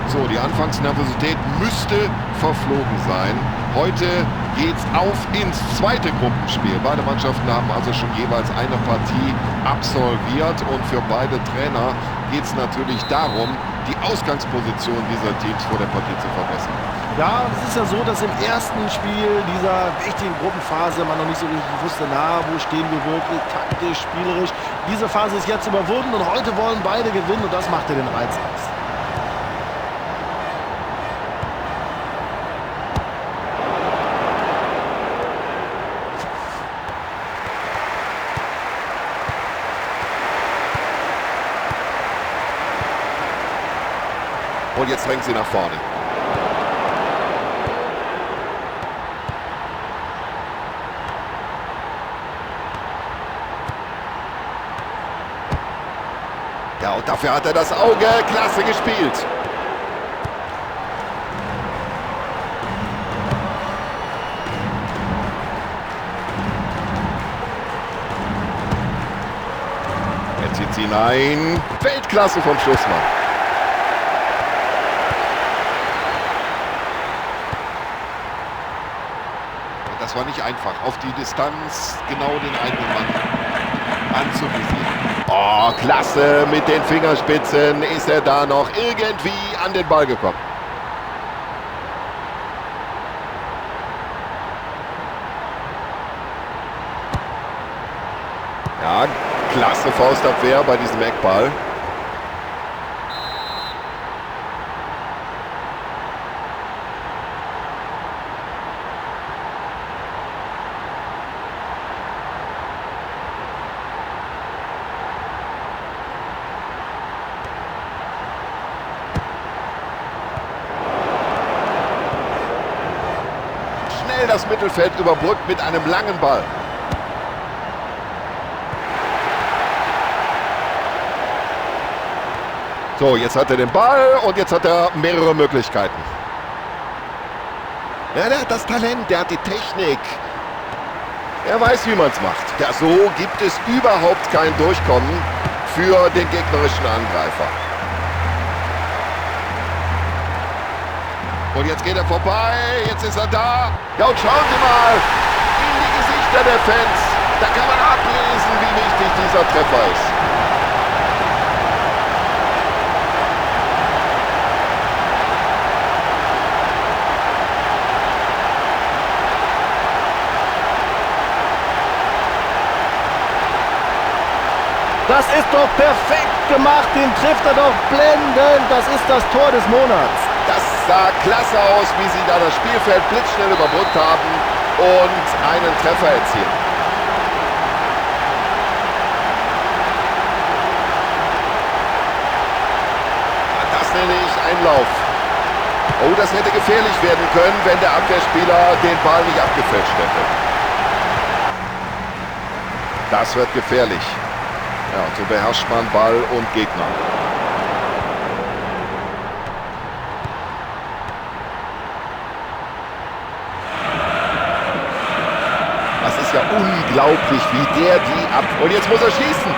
So, die Anfangsnervosität müsste verflogen sein. Heute geht's auf ins zweite Gruppenspiel. Beide Mannschaften haben also schon jeweils eine Partie absolviert. Und für beide Trainer geht's natürlich darum, die Ausgangsposition dieser Teams vor der Partie zu verbessern. Ja, und es ist ja so, dass im ersten Spiel dieser wichtigen Gruppenphase man noch nicht so richtig wusste, na, wo stehen wir wirklich, taktisch, spielerisch. Diese Phase ist jetzt überwunden und heute wollen beide gewinnen und das macht ja den Reiz aus. Und jetzt drängen sie nach vorne. Ja, und dafür hat er das Auge. Klasse gespielt. Er zieht sie hinein. Weltklasse vom Schlussmann. Das war nicht einfach, auf die Distanz genau den eigenen Mann anzuvisieren. Oh, klasse, mit den Fingerspitzen ist er da noch irgendwie an den Ball gekommen. Ja, klasse Faustabwehr bei diesem Eckball. Das Mittelfeld überbrückt mit einem langen Ball. So, jetzt hat er den Ball und jetzt hat er mehrere Möglichkeiten. Ja, der hat das Talent, der hat die Technik. Er weiß, wie man's macht. Ja, so gibt es überhaupt kein Durchkommen für den gegnerischen Angreifer. Und jetzt geht er vorbei, jetzt ist er da. Ja, und schauen Sie mal in die Gesichter der Fans. Da kann man ablesen, wie wichtig dieser Treffer ist. Das ist doch perfekt gemacht, den trifft er doch blendend. Das ist das Tor des Monats. Das sah klasse aus, wie sie da das Spielfeld blitzschnell überbrückt haben und einen Treffer erzielen. Das nenne ich einen Lauf. Oh, das hätte gefährlich werden können, wenn der Abwehrspieler den Ball nicht abgefälscht hätte. Das wird gefährlich. Ja, und so beherrscht man Ball und Gegner. Das ist ja unglaublich, wie der die ab... Und jetzt muss er schießen.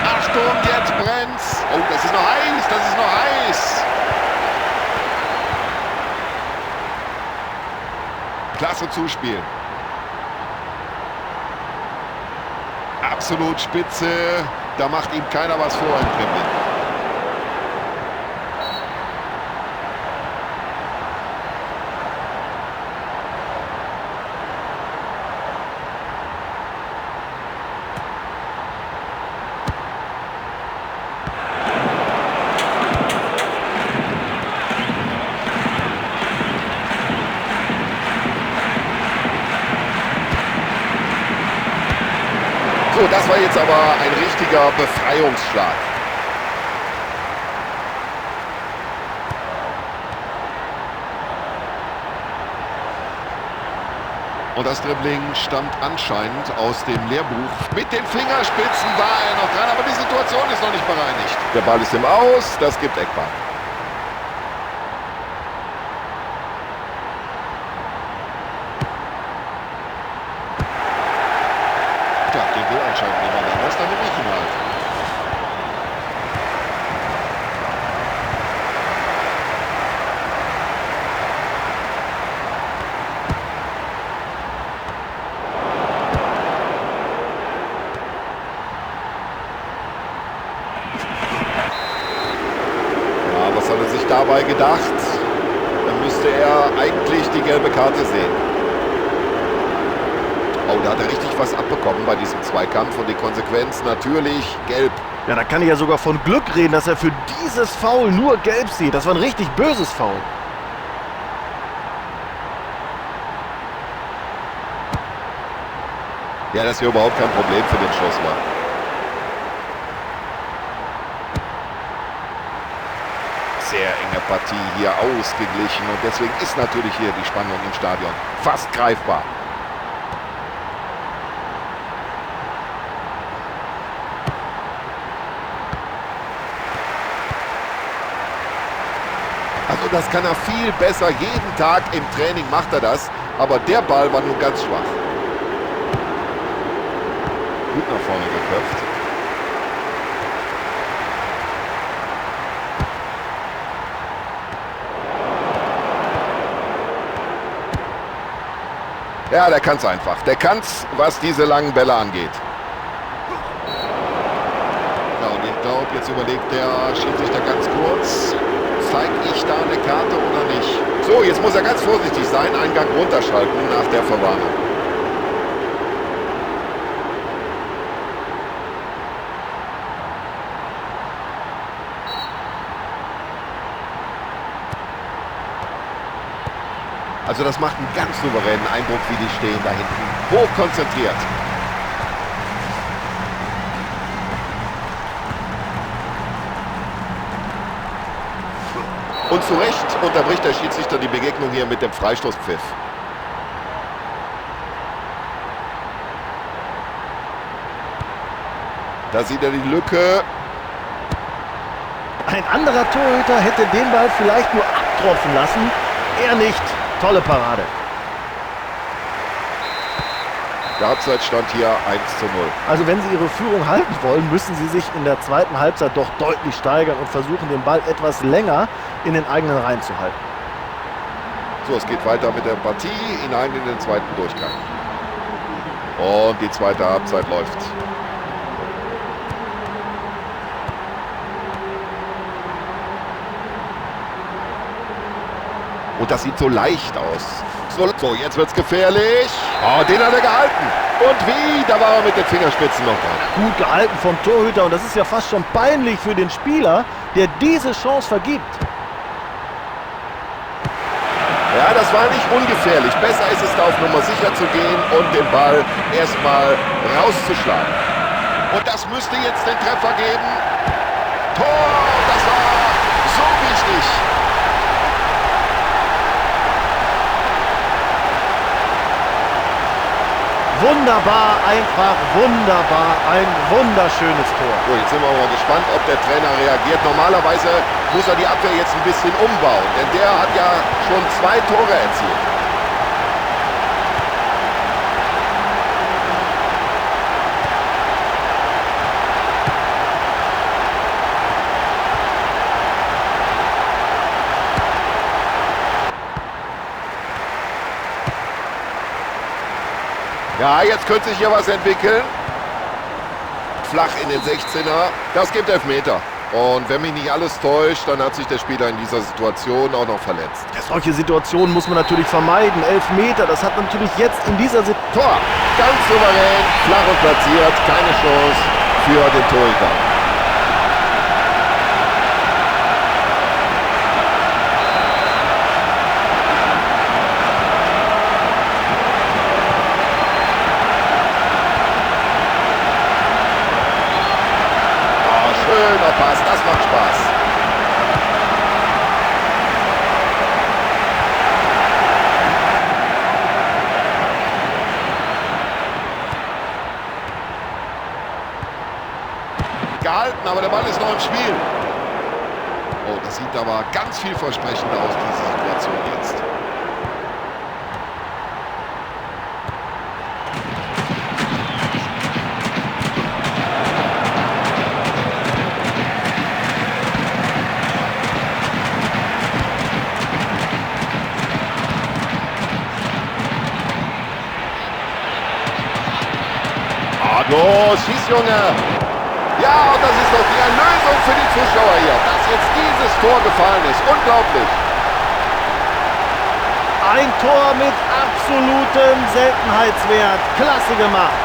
Achtung, jetzt brennt's. Oh, das ist noch heiß, das ist noch heiß. Klasse Zuspiel. Absolut spitze. Da macht ihm keiner was vor im Dribbling. So, das war jetzt aber ein richtiger Befreiungsschlag. Und das Dribbling stammt anscheinend aus dem Lehrbuch. Mit den Fingerspitzen war er noch dran, aber die Situation ist noch nicht bereinigt. Der Ball ist im Aus, das gibt Eckball. Ja, den will anscheinend niemand anders, dann nehme ich ihn halt. dabei gedacht? Dann müsste er eigentlich die gelbe Karte sehen. Oh, da hat er richtig was abbekommen bei diesem Zweikampf und die Konsequenz natürlich gelb. Ja, da kann ich ja sogar von Glück reden, dass er für dieses Foul nur gelb sieht. Das war ein richtig böses Foul. Ja, das ist ja überhaupt kein Problem für den Schlussmann. Sehr enge Partie hier, ausgeglichen. Und deswegen ist natürlich hier die Spannung im Stadion fast greifbar. Also das kann er viel besser. Jeden Tag im Training macht er das. Aber der Ball war nun ganz schwach. Gut nach vorne geköpft. Ja, der kann's einfach. Der kann's, was diese langen Bälle angeht. Ja, und ich glaube, jetzt überlegt der Schiedsrichter ganz kurz, zeig ich da eine Karte oder nicht? So, jetzt muss er ganz vorsichtig sein, einen Gang runterschalten nach der Verwarnung. Also das macht einen ganz souveränen Eindruck, wie die stehen da hinten. Hochkonzentriert. Und zu Recht unterbricht der Schiedsrichter die Begegnung hier mit dem Freistoßpfiff. Da sieht er die Lücke. Ein anderer Torhüter hätte den Ball vielleicht nur abtropfen lassen. Er nicht. Tolle Parade. Der Halbzeitstand hier 1:0. Also wenn Sie Ihre Führung halten wollen, müssen Sie sich in der zweiten Halbzeit doch deutlich steigern und versuchen, den Ball etwas länger in den eigenen Reihen zu halten. So, es geht weiter mit der Partie hinein in den zweiten Durchgang. Und die zweite Halbzeit läuft. Und das sieht so leicht aus. So, jetzt wird's gefährlich. Oh, den hat er gehalten. Und wie? Da war er mit den Fingerspitzen noch dran. Gut gehalten vom Torhüter. Und das ist ja fast schon peinlich für den Spieler, der diese Chance vergibt. Ja, das war nicht ungefährlich. Besser ist es, da auf Nummer sicher zu gehen und den Ball erstmal rauszuschlagen. Und das müsste jetzt den Treffer geben. Tor! Das war so wichtig. Wunderbar, einfach wunderbar, ein wunderschönes Tor. So, jetzt sind wir mal gespannt, ob der Trainer reagiert. Normalerweise muss er die Abwehr jetzt ein bisschen umbauen, denn der hat ja schon 2 Tore erzielt. Ja, jetzt könnte sich hier was entwickeln. Flach in den 16er. Das gibt Elfmeter. Und wenn mich nicht alles täuscht, dann hat sich der Spieler in dieser Situation auch noch verletzt. Ja, solche Situationen muss man natürlich vermeiden. Elfmeter, das hat natürlich jetzt in dieser Situation... Tor! Ganz souverän, flach und platziert. Keine Chance für den Torhüter. Schöner Pass, das macht Spaß. Gehalten, aber der Ball ist noch im Spiel. Oh, das sieht aber ganz vielversprechend aus, diese Situation jetzt. Los, schieß, Junge! Ja, und das ist doch die Erlösung für die Zuschauer hier, dass jetzt dieses Tor gefallen ist. Unglaublich. Ein Tor mit absolutem Seltenheitswert. Klasse gemacht.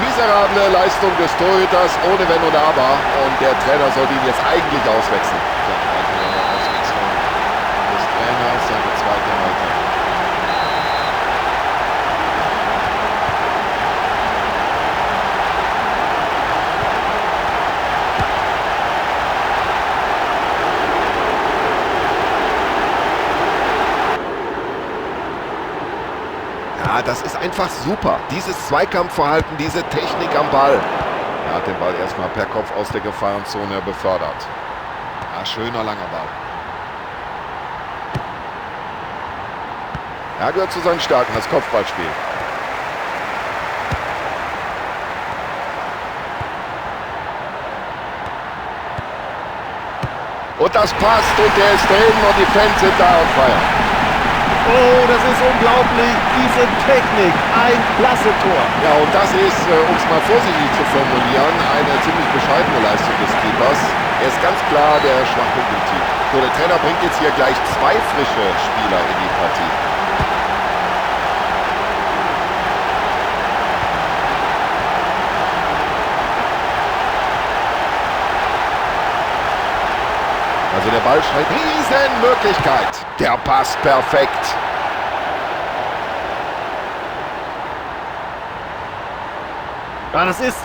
Miserable Leistung des Torhüters, ohne Wenn und Aber. Und der Trainer sollte ihn jetzt eigentlich auswechseln. Ja, weitere Auswechslung des Trainers, seine zweite heute. Ja, das ist einfach super. Dieses Zweikampfverhalten, diese Technik am Ball. Er hat den Ball erstmal per Kopf aus der Gefahrenzone befördert. Ja, schöner langer Ball. Er gehört zu seinen Stärken, das Kopfballspiel. Und das passt und der ist drin und die Fans sind da und feiern. Oh, das ist unglaublich, diese Technik, ein klasse Tor. Ja, und das ist, um es mal vorsichtig zu formulieren, eine ziemlich bescheidene Leistung des Keepers. Er ist ganz klar der Schwachpunkt im Team. So, der Trainer bringt jetzt hier gleich zwei frische Spieler in die Partie. Also der Ball scheint Riesenmöglichkeit. Der passt perfekt. Ja, das ist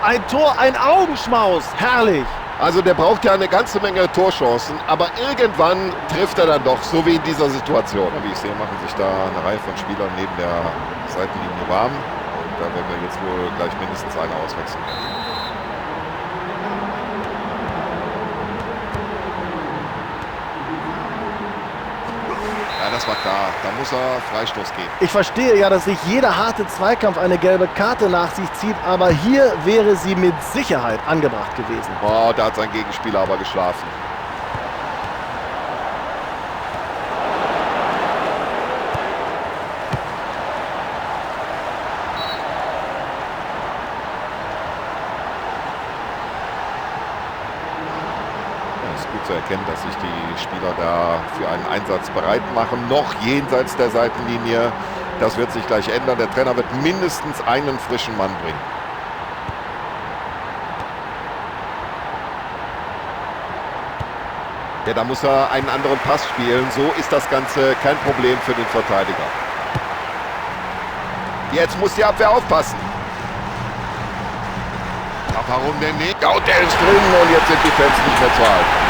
ein Tor, ein Augenschmaus. Herrlich. Also der braucht ja eine ganze Menge Torchancen, aber irgendwann trifft er dann doch, so wie in dieser Situation. Wie ich sehe, machen sich da eine Reihe von Spielern neben der Seitenlinie warm. Und da werden wir jetzt wohl gleich mindestens eine Auswechslung erleben. Ja, das war klar. Da muss er Freistoß geben. Ich verstehe ja, dass sich jeder harte Zweikampf eine gelbe Karte nach sich zieht, aber hier wäre sie mit Sicherheit angebracht gewesen. Oh, da hat sein Gegenspieler aber geschlafen. Zu erkennen, dass sich die Spieler da für einen Einsatz bereit machen, noch jenseits der Seitenlinie. Das wird sich gleich ändern. Der Trainer wird mindestens einen frischen Mann bringen. Ja, da muss er einen anderen Pass spielen. So ist das Ganze kein Problem für den Verteidiger. Jetzt muss die Abwehr aufpassen. Ja, warum denn nicht? Ja, und der ist drin und jetzt sind die Fans nicht mehr zu halten.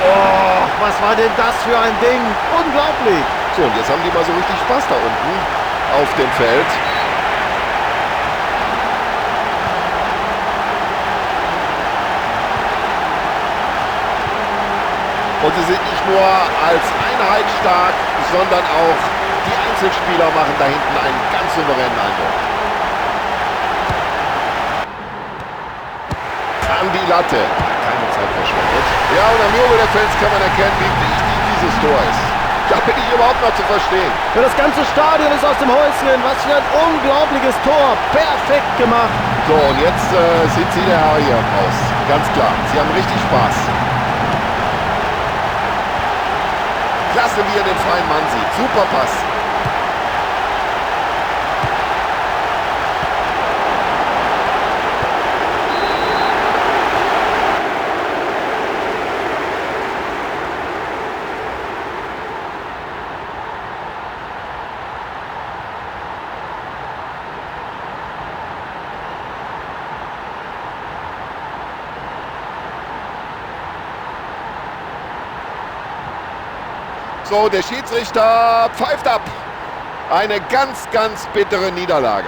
Oh, was war denn das für ein Ding? Unglaublich! So, und jetzt haben die mal so richtig Spaß da unten auf dem Feld. Und sie sind nicht nur als Einheit stark, sondern auch die Einzelspieler machen da hinten einen ganz souveränen Eindruck. An die Latte. Keine Zeit verschwendet. Ja, und am Jubel der Fans kann man erkennen, wie wichtig dieses Tor ist. Da bin ich überhaupt noch zu verstehen. Ja, das ganze Stadion ist aus dem Häuschen. Was für ein unglaubliches Tor. Perfekt gemacht. So, und jetzt sind sie der Herr hier im Haus. Ganz klar. Sie haben richtig Spaß. Klasse, wie er den freien Mann sieht. Super Pass. So, der Schiedsrichter pfeift ab. Eine ganz, ganz bittere Niederlage.